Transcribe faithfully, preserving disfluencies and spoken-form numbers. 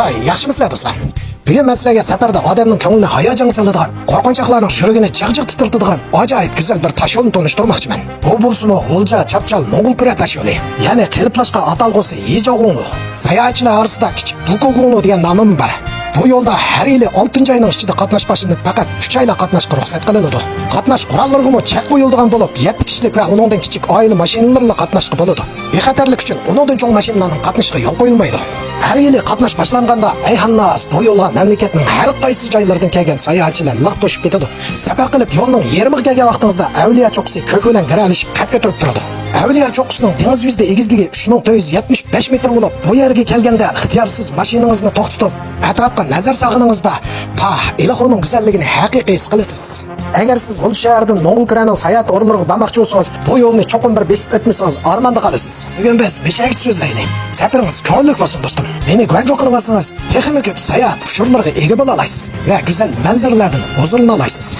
ئاي، ياخشىمۇسىلەر دوستلار؟ بۈگۈن مەن سىلەرگە سەپەردە ئادەمنىڭ كۆڭلىنى ھاياجانغا سالىدىغان، قورقۇنچاقلارنىڭ يۈرىكىنى جىغ-جىغ تىترىتىدىغان ئاجايىپ گۈزەل بىر تاش يولنى تونۇشتۇرماقچىمەن. بۇ بولسىمۇ غۇلجا چاپچال موڭغۇلكۈرە تاش يولى، يەنى قېلىپلاشقان ئاتالغۇسى يىجاۋگۇڭلۇ. ساياھەتچىلەر ئارىسىدا كىچىك دۇكۇگۇڭلۇ دېگەن نامىمۇ بار. بۇ يولدا ھەر يىلى ئالتىنچى ئاينىڭ ئىچىدە قاتناش باشلىنىپ، پەقەت ئۈچ ئايلا قاتناشقا رۇخسەت قىلىنىدۇ. قاتناش قوراللىرىغىمۇ چەك قويۇلىدىغان بولۇپ، يەتتە كىشىلىك ۋە ئۇنىڭدىن كىچىك ئائىلە ماشىنىلىرىلا قاتناشقا بولىدۇ. بىخەتەرلىك ئۈچۈن ئۇنىڭدىن چوڭ ماشىنىلارنىڭ قاتنىشىشىغا يول قويۇلمايدۇ. ھەر يىلى قاتناش باشلانغاندا، ئەيھانناس، بۇ يولغا مەملىكەتنىڭ ھەر قايسى جايلىرىدىن كەلگەن ساياھەتچىلەر لىق توشۇپ كېتىدۇ. سەپەر قىلىپ يولنىڭ يېرىمىغا كەلگەن ۋاقتىڭىزدا ئەۋلىيا چوققىسى كۆك بىلەن گىرەلىشىپ قەد كۆتۈرۈپ تۇرىدۇ. ئەۋلىيا چوققىسىنىڭ دېڭىز يۈزىدە ئېگىزلىكى ئۈچ مىڭ تۆت يۈز يەتمىش بەش مېتىر بولۇپ، بۇ يەرگە كەلگەندە ئىختىيارسىز ماشىنىڭىزنى توختىتىپ، ئەتراپقا نەزەر سالغىنىڭىزدا، پاھ، ئىلاھۇنىڭ گۈزەللىكىنى ھەقىقىي ھېس قىلىسىز. ئەگەر سىز غۇلجا شەھىرىدىن موڭغۇلكۈرەنىڭ ساياھەت ئورۇنلىرىغا بارماقچى بولسىڭىز، بۇ يولنى چوقۇم بىر بېسىپ ئۆتمىسىڭىز، ئارماندا قالىسىز. بۈگۈن بىز بەشەگىچە سۆزلەيلى. سەپىرىڭىز كۆڭۈللۈك بولسۇن، دوستۇم. مېنى گۇەنجۇ قىلىۋالسىڭىز، تېخىمۇ كۆپ ساياھەت ئۇچۇرلىرىغا ئىگە بولالايسىز ۋە گۈزەل مەنزىرىلەردىن ھۇزۇرلىنالايسىز.